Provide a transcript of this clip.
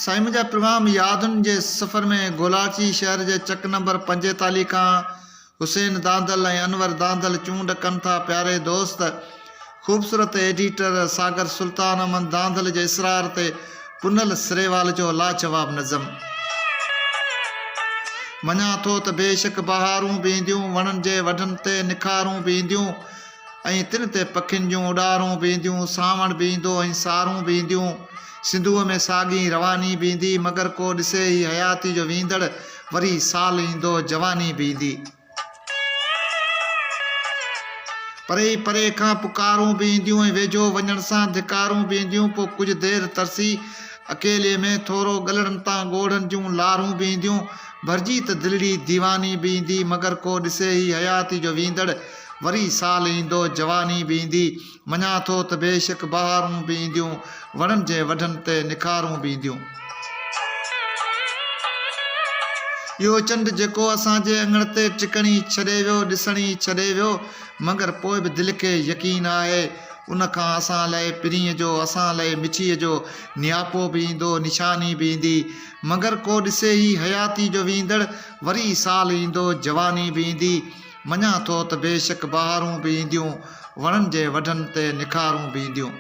سائين منهنجا پرغام يادن جي سفر ۾ گولاڙچي شهر جي چڪ نمبر 45 کان حسين دانڌل ۽ انور دانڌل چونڊ ڪن ٿا پياري دوست خوبصورت ايڊيٽر ساگر سلطان احمد دانڌل جي اصرار تي پنهل سريوال جو لاجواب نظم. مڃان ٿو ته بيشڪ بهارون به اينديون وڻن جي وڍن تي نکارون به اينديون ۽ تن تي پکين جون اڏارون به اينديون سانوڻ به ايندو ۽ سارون به اينديون سنڌوء ۾ ساڳي رواني به ايندي مگر ڪو ڏسي هي حياتي جو ويندڙ وري سال ايندو جواني به ايندي. پري پري کان پڪارون به اينديون ۽ ويجهو وڃڻ سان ڌڪارون به اينديون پوء ڪجهه دير ترسي اڪيلي ۾ ٿورو ڳلڙن تان ڳوڙهن جون لارون به اينديون ڀرجي ته دلڙي ديواني به ايندي مگر ڪو ڏسي هي حياتي جو ويندڙ وري سال ايندو جواني به ايندي مڃان ٿو ته بيشڪ بهارون به اينديون، وڻن جي وڍن تي نکارون به اينديون. اهو چنڊ جيڪو اسان جي اڱڻ تي ٽڪڻ ئي ڇڏي ويو، ڏسڻ ئي ڇڏي ويو، مگر پوء به دل کي يقين آهي، ان کان اسان لئه پرينء جو، اسان لئه مٺيء جو نياپو به ايندو، نشاني به ايندي. مگر ڪو ڏسي هي حياتي جو ويندڙ، وري سال ايندو، جواني به ايندي. مڃان ٿو ته بيشڪ بهارون به اينديون، وڻن جي وڍن تي نکارون به اينديون.